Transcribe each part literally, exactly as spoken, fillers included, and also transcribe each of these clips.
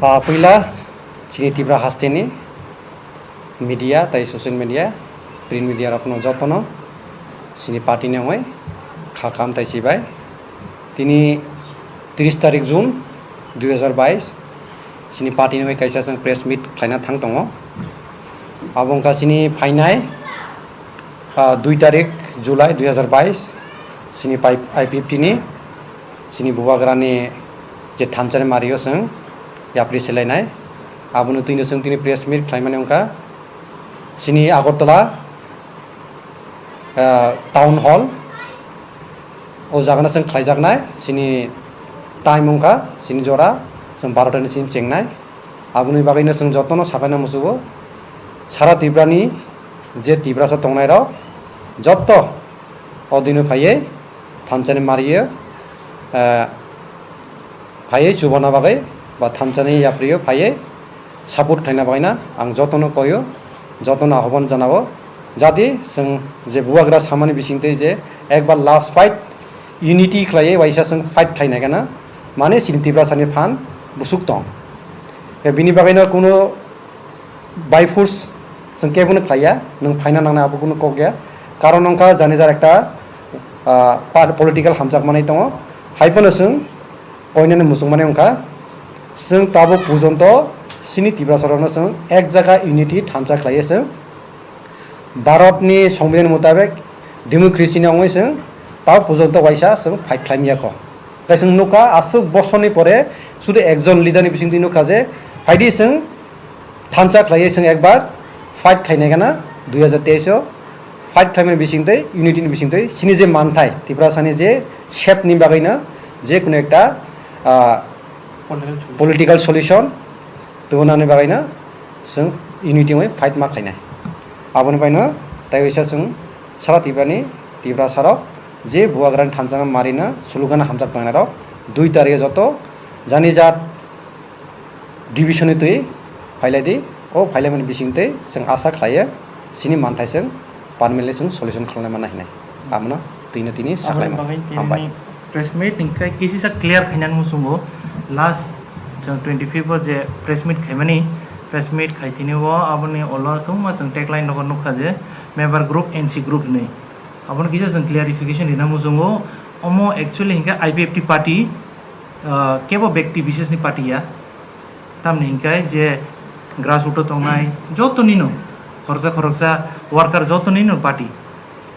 Ah, puila chini Tipra hasteni media tai social media, print media rokno jotono chini party ni wngwi kha kam tai sibai. Tini tris tarik June dui hazar bais chini party ni wngwi kaisa chwng press meet khlaina thang tongo. Abo wngkha chini phainai, ah, dui tarik July dui hazar bais chini pai-, I P F T ni chini bubagrani je thansa ni mario chwng yapri selainai. Aboni twino chwng tini press meet khlaimani wngkha chini Agartala, ah, town hall, o jagano chwng khlaijaknai. Chini time wngkha chini jora chwng barota ni simi chengnai. Aboni bagwino chwng jotono sakaina muchugo, sara Tripura ni je Tiprasa tongnai rok joto o dino phaiwi thansa ni mario, ah, phaiwi chubana bagwi ba thansa ni yaprio phaiwi support khlaina bagwino ang jotono koio, jotono ahoban janao, jati chwng je bubagra samani bisingtwi je ekbar last fight, unity khlaiwi waisa chwng fight khlainai gana, mane chini Tiprasa ni phan busuk tong. Bini bagwino kuno by force chwng kebono khlaiya, nwng phaina nangnai abo kuno kok ya. Karon wngkha jani jar ekta, ah, par-, political hamjak manwi tongo. Hai phano chwng koinani muchung mani wngkha. Chwng tabuk pujonto chini Tiprasa rokno chwng ek jaga unity thansa khlaiya chwng. Bharat ni Songbidan mutabek democracy ni wngwi chwng tabuk pujonto waisa chwng fight khlaimya kho. Tei chwng nukha aswk bosorni pore sudu ekjon leader ni bisingtwi nukha je phaidi chwng thansa khlaiwi chwng ekbar fight khlainai gana dui hazar teis o fight khlaimani bisingtwi unity ni bisingtwi chini je manthai Tiprasa ni je shape ni bagwino je kuno ekta, ah, political solution. Political solution tubunani bagwino chwng unity wngwi fight ma khlainai. Aboni baino tei waisa chwng sara Tiprani Tiprasa rok je bubagrani thansa no marino sulukgana hamjak tongnai rok dui tarikhe joto jani jat division ni twi phailai di, o phailaimani bisingtwi chwng asa khlaiyo chini manthai chwng permanently chwng solution khlainai manna hinwi. Amono twino tini Aboni saklaima. Bagwi tini hambai. Press meet hingkhe kisisa clear khainani muchungo last chwng twenty fifth o je press meet khaimani, press meet khai tini o aboni ulo tungma chwng tagline rogo nukha je member group N C group hinwi. Abono kisa chwng clarification rina muchungo. Omo actually hingkhe I P F T party, ah, kebo bekti bisesni party ya. Tamni hingkhe je grassroot o tongnai joto nino khoroksa khoroksa worker joto nino party.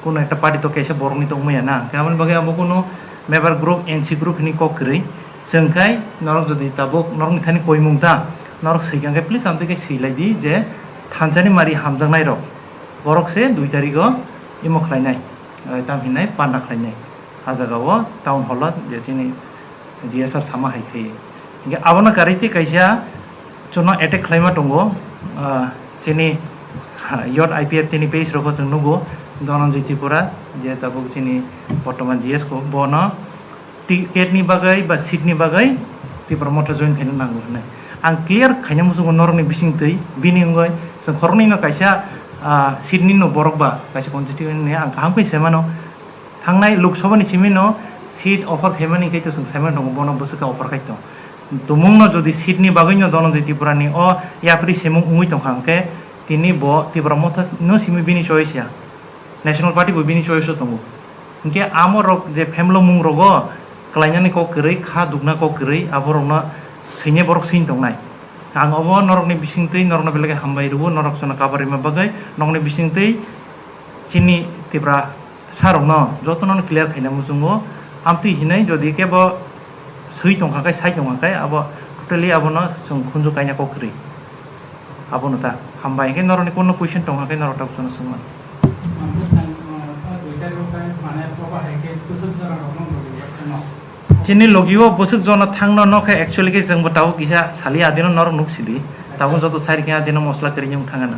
Kuno ekta party to kaisa borokni tongmaya na. Hingkhe aboni bagwi abo kuno member group N C group hinwi kok kwrwi. Chwng khai norok jodi tabuk norokni thani koimung ta norok swikang khe please amtwi khe swilai di je thansani mari hamjaknai rok. Borok se dui tarikh o imo khlainai, eh, tam hinai panda khlainai. A jaga o town hall o je chini G S R sama hai khe. Hingke abono karwi tei kaisa chwngno attack khlaima tongo, ah, chini, ha, Youth I P F T ni page rogo chwng nugo, Dhananjay Tripura, je tabuk chini bortoman G S ko, bono ticket ni bagwi ba seat ni bagwi Tipra Motha join khaina nango hinwi. Ang clear khaina muchungo norokni bisingtwi, bini wngwi chwng khoroknwi no kaisa, ah, seat ni no borok ba kaisa constituency ni ang kaham khe sai mano. Thangnai Lok Sabha ni simi no seat offer khaimani khe to chwng sai mano tongo, bono bwswk khe offer khai tong. Tumung no jodi seat ni bagwi no Dhananjay Tripura ni o yapri semung wngwi tongkha hwnkhe tini bo Tipra Motha no simi bini choice ya. National Party bo bini choice o tongo. Hwnkhe amo rok je phamlo mung rogo kwlainani kok kwrwi, kha dukna kok kwrwi, abo rokno swinai borok swini tongnai. Ang obo norokni bisingtwi norokno belai khe hambai rwo, norok chwngno cover rwma bagwi, nokni bisingtwi chini Tipra sarokno jotono clear khaina muchungo. Amtwi hinwi jodi kebo swi tongkha khe, sai tongkha khe, abo totally abono chwng khunju kaina kok kwrwi. Abono ta hambai hwnkhe norokni kono question tongkha khe norok tabuk chwngno swngmano. Ang bwsang, uh, duita rok khe mane boba hai khe bwswk jora rok no logi o thangno. Chini logi o bwswk jora thangno no khe actually khe chwngbo tabuk kisa sali adino norok nuk sidi. Tabuk joto sai rikhe adino mosla kwrwi wng thangano.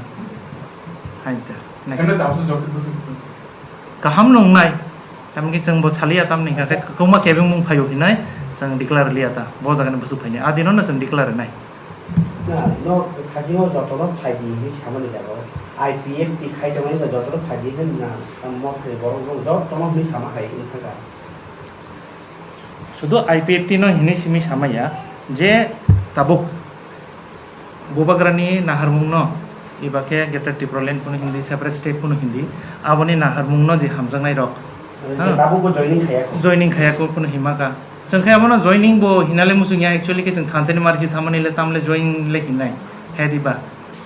Hai ta. Next. Eno tabuk se joto bwswk. Kaham no wngnai. Tamni chwng bo saliya tamni hwnkha khe kwbangma kebengmung phaio hinai chwng declare liya ta. Bo jagani bwswk phainai. A dino no chwng declare rwnai. Na, no, khajino jotono phaidi hinwi samani jaga o. I P F T khai tongmani jotono phaidi hinwi na, tamo thani borok no jotono hinwi sama hai wngkha kha. Sudu I P F T no hinwi simi samaya je tabuk Bubagrani naharmungno, eba khe Greater Tipraland phano hindi, separate state phano hindi, aboni naharmungno je hamjaknairok, ha? Tabukbo joining khayakho. Joining khayakho phano himaka. Chwng khe abono joining bo hinale muchung ya, actually khe chwng thansa ni marisi thamani le tamle join le hinai. Khe diba?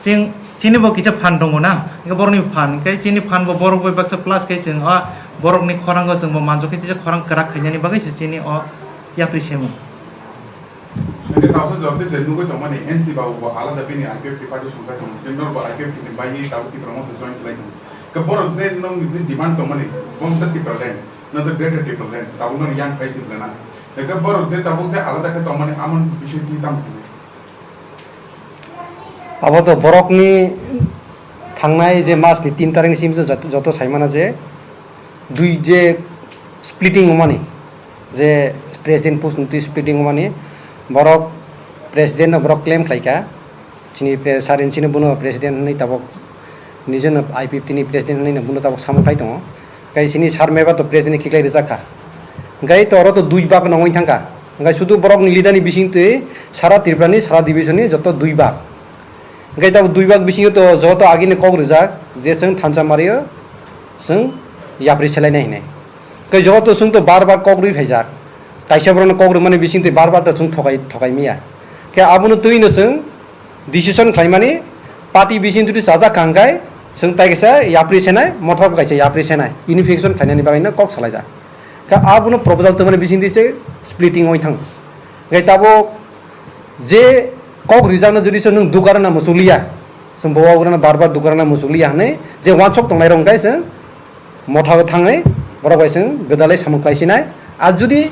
Chwng chini bo kisa phan tongo na, hwnkhe borokni phan, hwnkhe chini phan bo borok bai baksa plus khe chwng o borokni khorang o chwng bo manjak khe tisa khorang kwrak khainani bagwi se chini o yapri semo. Hwnkhe tausa jora tei je nugwi tongmani N C ba bo alada bini I P F T party songchai tongo, tei norok bo I P F T ni bai tabuk Tipra Motha join khlai tongo. Hwnkhe borok je nokni je demand tongmani, bo wngkha Tipraland, no to Greater Tipraland, tabuk no yang khai si bwlana. Hwnkhe borok je tabuk je alada khe tongmani, amoni bising twi tamo sanai. Abo to borokni thangnai je mas ni tin tarikni simi to joto, joto saimana je dui je splitting wngmani, je president post ni twi splitting wngmani, borok president no borok claim khlaikha, chini pre-, sir N C no bono president hwnwi tabok, nijono I P F T ni president hwnwi no bono tabok samung khlai tongo, tei chini sir Meba to president ni khiklai rijak kha, hwnkhe to oro to dui bak nongwi thangkha, hwnkhe sudu borok ni leader ni bising twi sara Tripura ni sara division ni joto dui bak. Hwnkhe tabuk dui bak bisingo to joto agini kok rijak je chwng thansa mario chwng yapri selainai hinwi. Hwnkhe joto chwng to bar bar kok rwi phaijak. Kaisa borokno kok rwmani bisingtwi bar bar to chwng thokai, thokai maya. Khe abono twino chwng decision khlaimani party bisingtwi chajak kha hwnkhe chwng tai kaisa yapri senai, Motha bo kaisa yapri senai, unification khlainani bagwino kok salaijak. Khe abono proposal twmani bisingtwi se splitting oi thang. Hwnkhe tabuk je kok rijakno jodi se nwng dukarana muchukliya, chwng bo ugrano bar bar dukarana muchukliya hwnwi je uansuk tongnairok hwnkhe chwng Motha o thangwi borok bai chwng gwdalwi samung khlai sinai. Ar jodi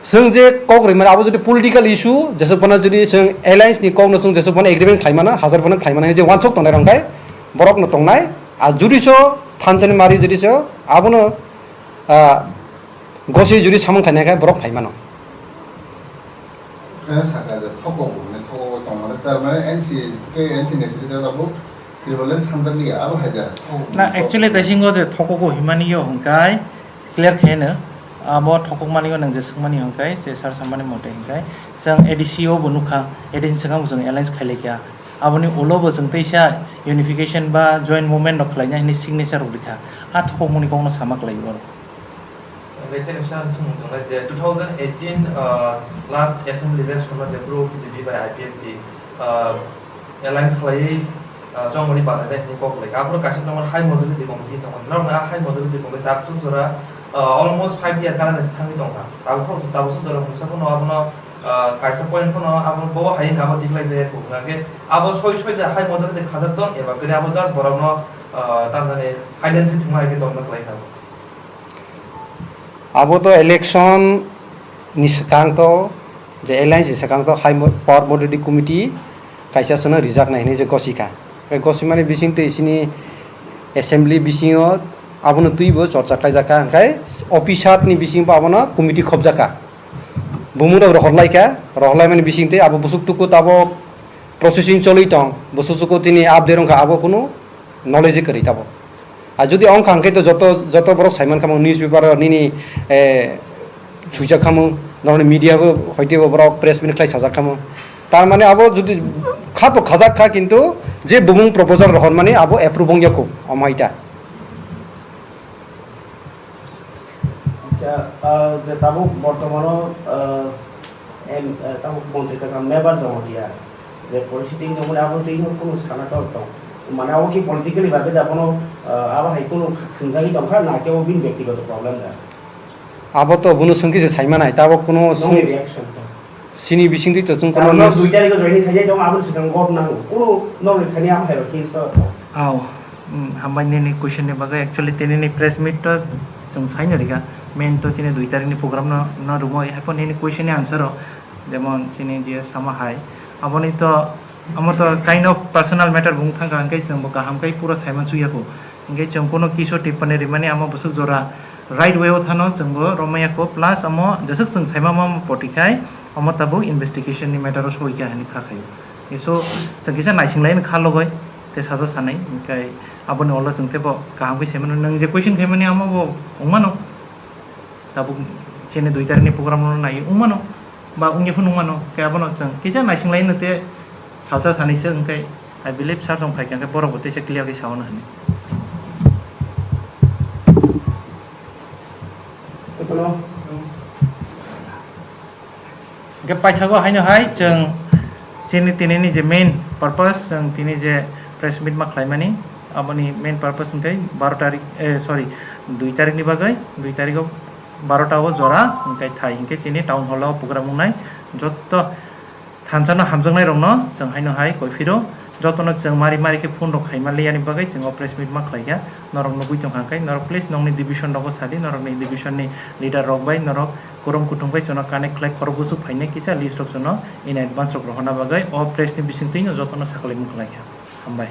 chwng je kok rimani abo jodi political issue jesuk phano jodi chwng alliance ni kokno chwng jesuk phano agreement khlai mano, hajar phano khlai mano je uansuk tongnairok hwnkhe borokno tongnai. Ar jodi so thansani mari jodi so abono, ah, goswi jodi samung khainai khe borok phai mano. Khe saka je thokok hwnwi thokok tongmani, tar mane N C, khe N C netrito tabuk Tipraland sanjakliya, abo hai da. Na, actually, taisingo je thokogo himani yo hwnkhe clear khe no, abo thokokmani yo nang je swngmani hwnkhe, je sir samani mote hwnkhe, chwng A D C o bo nukha, A D C swkang bo chwng alliance khailai kha. Aboni ulo bo chwng teisa unification ba joint movement rok khlaina hwnwi signature rok rikha. A thokokmani kokno sama kwlai o. Hwnkhe tei kaisa swngmung tongnai je two thousand eighteen, ah, last assembly election o je Bru B J P bai I P F T, ah, alliance khlaiwi, ah, chongmani banainai hwnwi kok lai. Aphuru kaisa tongmani high majority committee tongmani. Norokni a high majority committee tabuk jora, ah, almost five year kana thangwi tongkha. Tabuk, tabuk jora mungsa phano abono, ah, kaisa point phano abono bo hai wngkha abo declare jaya kok. Hwnkhe abo soi soi da high majority khajak tong eba kwrwi abo just borokno, ah, tamjani hide and seek thwngma hai khe tongna kwlai kha. Abo to election ni swkang to, je alliance ni swkang to hai mo-, power majority committee kaisa sono rijak nai hinwi je gosi kha. Tei gosimani bising twi chini assembly bisingo abono twi bo chorcha khlaijak kha, hwnkhe officer ni bising bo abono committee khopjak kha. Bumung rok rohor lai kha, rohor lai mani bising twi abo busuk tuku tabok processing choli tong, busuk tuku tini update wngkha abo kunu knowledge kwrwi tabok. A jodi ongkha hwnkhe to joto, joto borok saiman kha mo newspaper o nini, eh, swijak kha mo, norokni media bo hoite bo borok press meet khlai sajak kha mo. Tar mane abo jodi kha to khajak kha, kintu je bumung proposal rohor mani abo approve wngya kho, omo hai ta. Acha, ah, je tabuk bortomano, ah, em, ah, tabuk montri kwcham member tongo dia. Je policy twi tongmani abo twi no kunu sana tor tong. Mane abo ki politically bagwi da bono, ah, abo hai kunu kha-, khangjagwi tongkha na khe o bini bektigoto problem da? Abo to bono swngkhe se saimanai, tabuk kunu Nongni swng-, reaction to? Sini bisingtwi to chwng kono Karon no news dui tarikh o joining khaijai tongo, aboni swkang gor nango. Kunu norni thani abo hai rok hinwi to. Aw, mm, hambai nini question ni bagwi. Actually, tini ni press meet to chwng saino rikha. Main to chini dui tarikh ni program no, no rwmwi, haikhe nini question ni answer o, jemon chini je sama hai, aboni to, amo to kind of personal matter bung thangkha, hwnkhe chwng bo kaham khe pura saiman sukya kho. Hingke chwng kunu kisu tipani rimani amo bwswk jora right way o thano chwngbo romaya kho, plus amo jeswk chwng saimamo amo poti khai omo tabuk investigation ni matter o soi kha hinwi kha khaio. Eso chwng kisa naising lai kha logoi te saja sanai, hingke aboni ulo chwng tebo kaham khe saimano, nwng je question khaimani amo bo wngmano. Tabuk chini dui tarikh ni program no nai wngmano, ba wngya phano wngmano, khe abono chwng kisa naising lai no te Salsa sanise hwnkhe, I believe sir rok phaikha hwnkhe borok bo teisa clear khe sao hwnwi. Hwnkhe paithago haino hai chwng chini tinini je main purpose, chwng tini je press meet ma khlaimani, aboni main purpose hwnkhe baro tarik, eh, sorry, dui tarikni bagwi, dui tarikgo barota o jora hwnkhe thai hwnkhe chini town hall o program wngnai. Jotto thansa no hamjaknai rokno chwng haino hai koi phiro, jotono chwng mari mari khe phone rok khaima liyani bagwi chwng o press meet ma khlaikha. Norok nugwi tongkha hwnkhe norok please nokni division rogo sadi, norokni division ni leader rok bai norok kwrwng kuthum khe chwngno connect khlai khorok buchuk phainai kisa list rok chwngno in advance rok rohorna bagwi o press ni bisingtwi no jotono sakwlaimung khlaikha. Hambai.